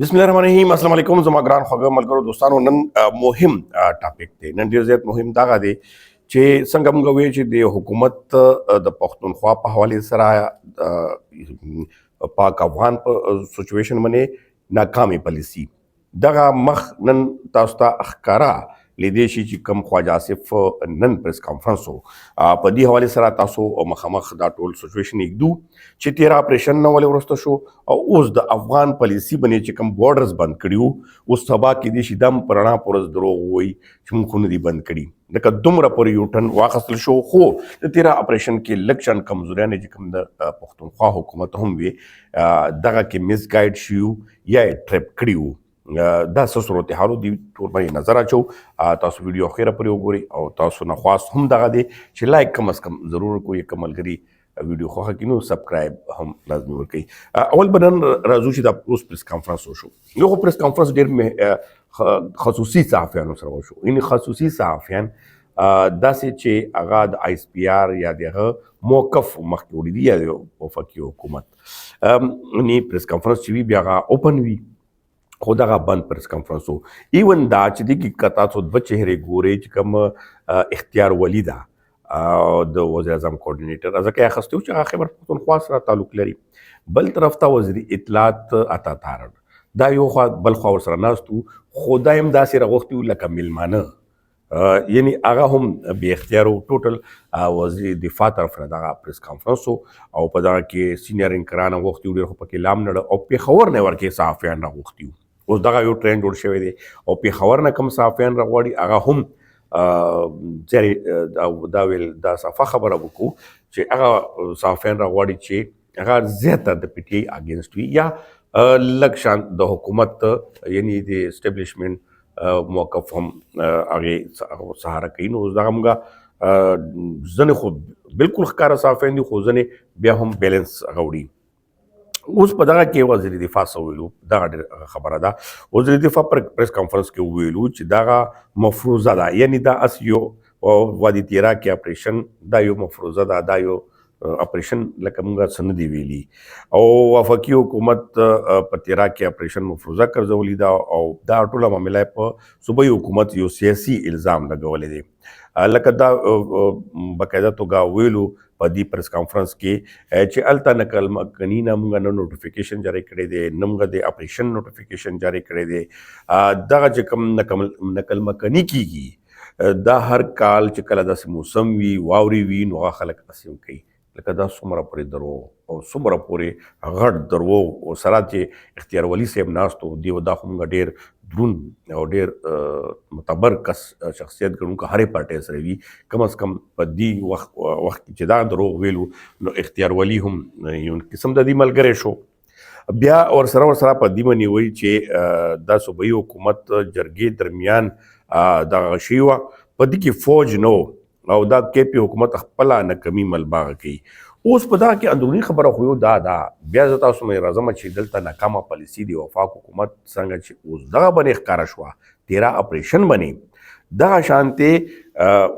بسم الله الرحمن الرحیم. السلام علیکم زما ګران خوږه ملګرو، دوستانو. نن مهم ټاپک دی، نن ډیر زیات مهم دغه دی چې څنګه موږ وایو چې د حکومت د پښتونخوا په حواله سره پاک افغان په سچويشن باندې ناکامې پالیسی دغه مخ نن تاسو ته ښکارا لیدې شي چې کم خواجه آصف نن پریس کانفرنس وو، په دې حواله سره تاسو مخامخ دا ټول سچويشن یګدو چې تیر اپریشن نه ولې ورسته شو او اوس د افغان پالیسی باندې چې کم بارډرز بند کړیو، اوس سبا کې دې شي دم پرانا پرز دروغ وای چې موږ خو نه دي بند کړي، لکه دومره پر یو ټن واخستل شو. خو د تیر اپریشن کې لږ شان کمزوریانې چې کوم د پښتونخوا حکومت هم وي، دغه کې مس ګایډ شیو یا ټریپ کړیو، دا څه صورتحال دی، ټول باندې نظر اچو. تاسو ویډیو اخیره پورې وګورئ او تاسو نه خواست هم دغه دی چې لایک کم از کم ضرور کوئ، کوم ملګري ویډیو خوښه کینو سبسکرایب هم لازمي ورکړئ. اول به نن راځو چې دا اوس پریس کانفرنس وشو. یو خو پریس کانفرنس ډیر خصوصي صحافیانو سره وشو، یعنی خصوصي صحافیان داسې چې هغه د آی اس پی آر یا دغه موقف مخکې وړي دي یا وفاقي حکومت. یعنی پریس کانفرنس چې وي بیا هغه اوپن وي، خو دغه بند پریس کانفرنس وو. ایون دا چې دي کې کتا څو دوه چهرې ګوري چې کوم اختیار ولی ده د وزیر اعظم کوارډینیټر، ځکه یې اخیستی و چې هغه خیبر پښتونخوا سره تعلق لري، بل طرف ته وزیر اطلاعات عطا تارړ، دا یو خوا بل خوا ورسره ناست وو، خو دا یې هم داسې راغوښتي وو لکه میلمانه، یعنی هغه هم بې اختیار و. ټوټل وزیر دفاع طرف نه دغه پریس کانفرنس و او په دغه کې سینیئر انکران غوښتي وو، ډېر خو پکې لام نړ او پېښور نه ورکې صحافیان راغوښتي وو. اوس دغه یو ټرینډ جوړ شوی دی او پېښور نه کوم صحافیان راغواړي هغه هم دا ویل دا صفه خبره وکړو چې هغه صحافیان راغواړي چې هغه زیاته د پی ټی آی اګینسټ وي یا لږ شان د حکومت یعنی د اسټابلیشمنت موقف هم هغې سهاره کوي. نو اوس دغه موږ ځینې خو بالکل ښکاره صحافیان دي، خو ځینې بیا هم بیلنس هغه وړي. اوس په دغه کې وزیر دفاع څه ویلو، دغه ډېره خبره ده. وزیر دفاع پر پریس کانفرنس کې ویلو چې دغه مفروضه ده، یعنی دا اس یو وادي تیرا کې اپریشن دا یو مفروضه ده، دا یو اپریشن لکه موږ څه نه دی ویلي او وفاقي حکومت په تیرا کې اپریشن مفروضه ګرځولې ده او دا ټوله معامله په صوبایي حکومت یو سیاسي الزام لګولی دی. لکه دا باقاعده توګه ویلو په دې پریس کانفرنس کې چې هلته نقل مکني نه موږ نه نوټیفیکیشن جاري کړی دی، نه موږ د اپریشن نوټیفیکیشن جاري کړی دی. دغه چې کوم نقل مکني کیږي، دا هر کال چې کله داسې موسم وي، واورې وي، نو هغه خلک اسیم کوي. لکه دا څومره پورې درو او څومره پورې غټ درو او سره چې اختیار ولی صاحب ناستو دی، دا خو موږ ډېر درون او ډېر معتبر کس شخصیت ګڼو، که هرې پارټۍ سره وي. کم از کم په دې وخت کې چې دا دروغ ویلو نو اختیار ولی هم یو قسم د دې ملګری شو. بیا ورسره په دې باندې وایي چې دا صوبایي حکومت جرګې درمیان دغه شی وه، په دې کې فوج نه او دا کې پی حکومت خپله ناکامي ملباغه کوي. اوس په دغه کې اندروني خبره خو یو دا ده. بیا زه تاسو نه راځم چې دلته ناکامه پالیسي دی وفاق حکومت څنګه چې اوس دغه باندې ښکاره شوه، تیرا اپریشن باندې دغه شانتې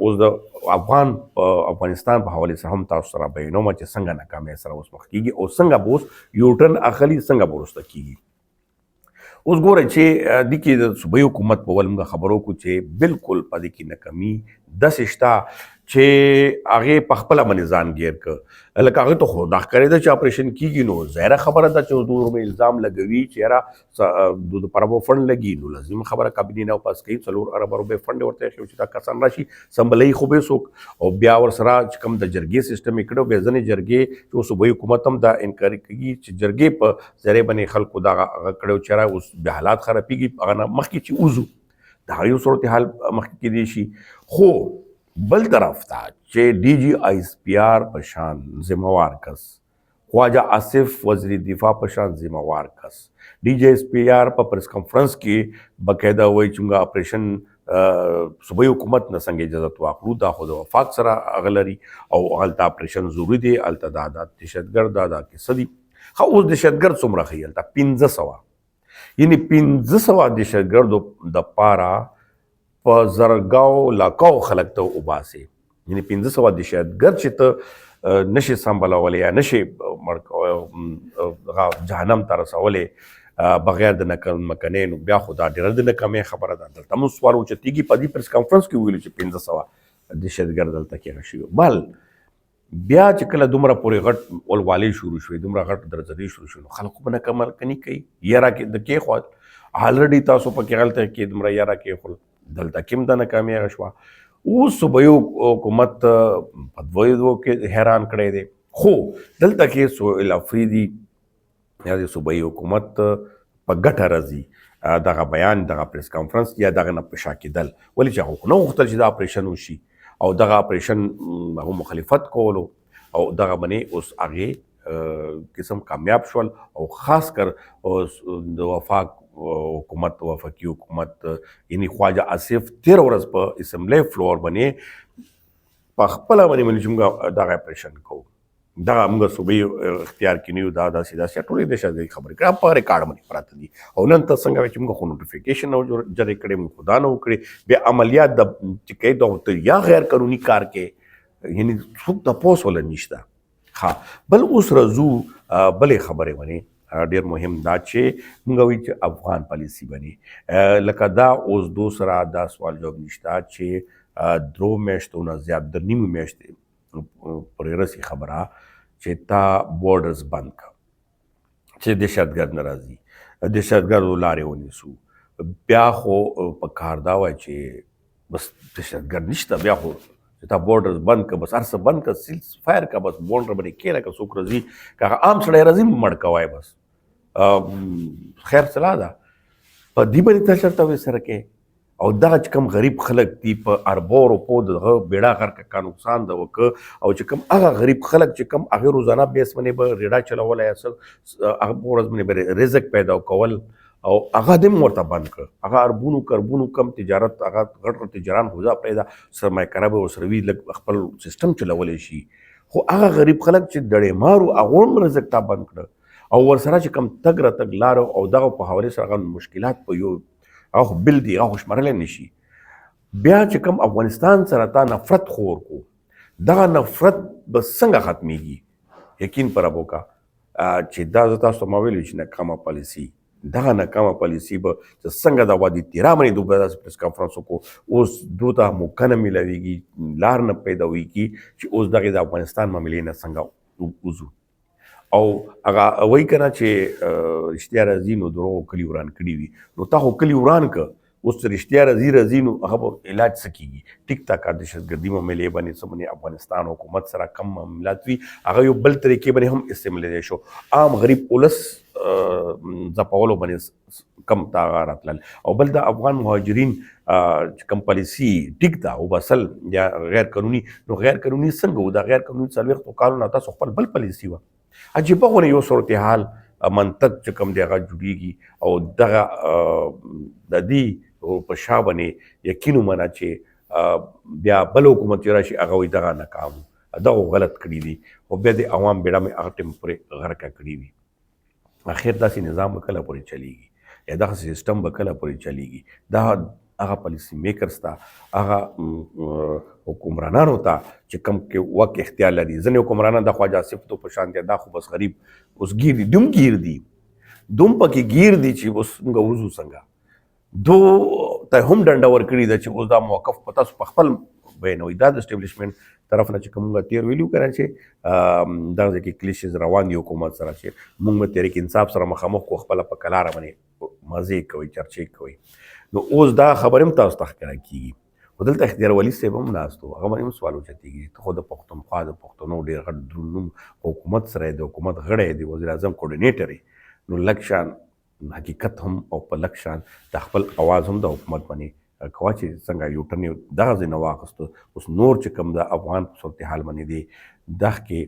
اوس د افغانستان په حواله سره هم تاسو سره بیانوم چې څنګه ناکامۍ سره اوس مخ کیږي او څنګه به اوس یو ټرن اخلي، څنګه به وروسته کیږي. اوس ګوره چې دې کې د صوبایي حکومت په ول موږ خبرو کو چې بالکل په دې کې ناکامي داسې شته چې هغې په خپله باندې ځان ګیر کړ. لکه هغه ته خو دا ښکارېده چې اپریشن کیږي، نو ظاهره خبره ده چې اوس دوی الزام لګوي چې یاره د لپاره به فنډ لګي، نو لازم خبره کابینې نه پاس کوي. 4 اربه روپۍ فنډ ورته ایښی چې دا کسان راشي سمبلوي خو به څوک. او بیا ورسره چې کوم د جرګې سیستم یې کړو، بیا ځینې جرګې چې اوس صوبایي حکومت هم دا انکار کوي چې جرګې په ذریعه باندې خلکو دا هغه کړو چې را اوس بیا حالات خرابېږي، هغه نه مخکې چې وځو د هغې صورتحال مخکې کېدی شي. خو بل طرف ته چې ډي جي آی اس پي آر په شان ذمہوار کس، خواجه آصف وزیر دفاع په شان ذمہوار کس، ډي جي اس پي آر په پریس کانفرنس کې باقاعده وایي چې موږ اپریشن صوبایي حکومت نه څنګه اجازه واخلو، دا خو د وفاق سره هغه لري او هلته اپریشن ضروري دی، هلته دا دا دهشتګرد دا دا کیسه دي. ښه، اوس دهشتګرد څومره ښیي؟ هلته 500، یعنی 500 دهشتګردو دپاره په زرګاو لاکاو خلک ته وباسي. یعنی 500 دهشتګرد چې ته نشي سمبلولی یا نشي جهنم ته رسولی، بغیر د نقل مکنې، نو بیا خو دا ډېره د ناکامۍ خبره ده. دلته هم سوال اوچتېږي. په دې پریس کانفرنس کې ویلو چې 500 دهشتګرد دلته کې هغه شوي. بل بیا چې کله دومره پورې غټ ولوالې شروع شوې، دومره غټ درځدې شروع شوې، نو خلکو به ناکامه کني کوي. یاره کې د کې خو الریډي تاسو پکې غلطه کې دومره یاره کې خو دلته کې هم د ناکامي هغه شوه. اوس صوبایي حکومت په دوو دوو کې حیران کړی دی. خو دلته کې سهیل افریدي یا د صوبایي حکومت په ګټه راځي دغه بیان، دغه پریس کانفرنس یا دغه نه په شا کېدل، ولې چې هغه خو نه غوښتل چې دا اپریشن وشي او دغه اپریشن هغه مخالفت کولو او دغه باندې اوس هغې قسم کامیاب شول. او خاص کر د وفاق حکومت، وفاقي حکومت، یعنی خواجه آصف تیر ورځ په اسمبلی فلور باندې په خپله باندې مني چې موږ دغه اپریشن کوو، دغه موږ صوبې اختیار کې نه یو، دا داسې داسې ټولې دهشتګردۍ خبرې کړې په ریکارډ باندې پراته دي. او نن ته څنګه چې موږ خو نوټیفیکیشن نه جاري کړی، موږ خو دا نه وکړي، بیا عملیات د چې کوي دا یا غیر قانوني کار کې، یعنی څوک تپوس وله نشته. ها بل اوس راځو بلې خبرې باندې. ډیر مهم دا چې موږ وایو چې افغان پالیسی باندې لکه دا اوس دو سره دا سوال جواب نشته چې درو میاشتو نه زیات د نیمو میاشتې پورې رسي خبره چې تا بورډرز بند کړ چې دهشتګرد نه راځي، دهشتګردو لارې ونیسو. بیا خو په کار دا وای چې بس دهشتګرد نشته، بیا خو چې تا بورډرز بند کړ، بس هر څه بند کړ، سیل فایر کړه، بس بورډر باندې کښېنه، که څوک راځي، که هغه عام سړی راځي مړ کوی، بس خیر صلاح ده. په دې باندې ته چېرته وې سره کې؟ او دغه چې کوم غریب خلک دي په اربو روپو دغه بیړا غرق کا نقصان ده وکړ. او چې کوم هغه غریب خلک چې کوم هغه روزانه بیس باندې به ریړه چلولی، اصل هغه په ورځ باندې به رزق پیدا کول، او هغه دې هم ورته بند کړ. هغه اربونو کربونو کم تجارت، هغه غټ غټ تجاران خو ځه پرېږده، سرمایه کاره به ورسره وي، لږ خپل سیستم چلولی شي. خو هغه غریب خلک چې دړې مارو هغو هم رزق تا بند کړ. او ورسره چې کوم تګ راتګ لارو او دغه په حوالې سره هغه مشکلات په یو هغه خو بل دی، هغه خو شمارلی نه شي. بیا چې کوم افغانستان سره تا نفرت خور کو، دغه نفرت به څنګه ختمیږي؟ یقین پر رب وکړه چې دا زه تاسو ته ما ویلي چې ناکامه پالیسي، دغه ناکامه پالیسي به چې څنګه د وادي تیرا باندې دوی به داسې پریس کانفرنس وکړو، اوس دوی ته موقع نه میلاویږي، لار نه پیدا ویږي چې اوس دغې د افغانستان معاملې نه څنګه وځو. او هغه وایي که نه چې رښتیا راځي نو دروغو کلي وران کړي وي، نو تا خو کلي وران که، اوس چې رښتیا راځي راځي نو هغه به علاج څه کېږي؟ ټیک تا که دهشتګردي معاملې باندې څه باندې افغانستان حکومت سره کم معاملات وي، هغه یو بل طریقې باندې هم استعمالېدی شو. عام غریب ولس ځپولو باندې کم تا هغه راتلل. او بل د افغان مهاجرین چې کوم پالیسي ټیک ده او بسل یا غیر قانوني، نو غیر قانوني څنګه و؟ دا غیر قانوني 40 کالو نه تاسو خپل بل پالیسي وه. عجیبه غونې یو صورتحال منطق چې کوم دی هغه جوړیږي. او دغه د دې په شا باندې یقین ومنه چې بیا بل حکومت چې راشي هغه وایي دغه ناکام دغه غلط کړي دي، خو بیا د عوام بیړه مې هغه ټیم پورې غرقه کړي وي. اخر داسې نظام به کله پورې چلیږي یا دغه سیستم به کله پورې چلیږي؟ دا هغه پالیسي میکرز ته، هغه حکمرانانو ته چې کم کې وخت اختیار لري. ځینې حکمرانان د خواجه آصف تو په شان دي، دا خو بس غریب اوس ګیر دي، دوم ګیر دي، دوم پکې ګیر دي چې اوس موږ وځو څنګه. دو ته هم ډنډه ورکړې ده چې اوس دا موقف په تاسو په خپل بیانوي. دا د اسټابلیشمنټ طرف نه چې کوم موږ تېر ویلي که نه چې دغه ځای کې کلیشز روان دي حکومت سره، چې موږ به تحریک انصاف سره مخامخ کو، خپله په کلاره باندې مزې کوي، چرچې کوي. نو اوس دا خبرې هم تاسو ته ښکاره کېږي. خو دلته اختیار ولي صاحب هم ناست و، هغه باندې هم سوال اوچتېږي، ته خو د پښتونخوا د پښتنو ډېر غټ دروند نوم حکومت سره د حکومت غړی دی، وزیراعظم کوډینیټر یې، نو لږ شان حقیقت هم او په لږ شان د خپل اواز هم د حکومت باندې کوه چې څنګه یو ټن یې دغه ځای نه واخیستو. اوس نور چې کوم د افغان په صورتحال باندې دی دغه کې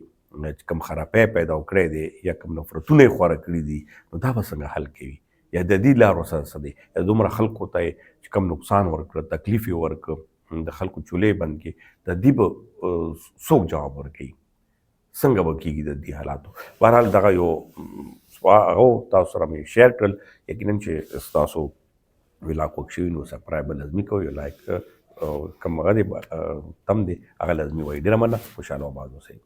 چې کوم خرابی پیدا کړی دی یا کوم نفرتونه یې خواره کړي دي، نو دا به څنګه حل کوي؟ یا د دې لار ورسره څه دی؟ یا دومره خلکو ته یې چې کوم نقصان ورکړ، تکلیف یې ورکړ، د خلکو چولې بند کړې، د دې به څوک جواب ورکوي؟ څنګه به کېږي د دې حالاتو؟ بهرحال دغه یو هغه تاسو سره مې شیر کړل. یقینا چې ستاسو ویلاګ خوښ شوي نو سبسکرایب به لازمي کوئ، لایک کوم هغه دی تم دی هغه لازمي وایي. ډېره مننه، خوشحاله او آباد اوسئ.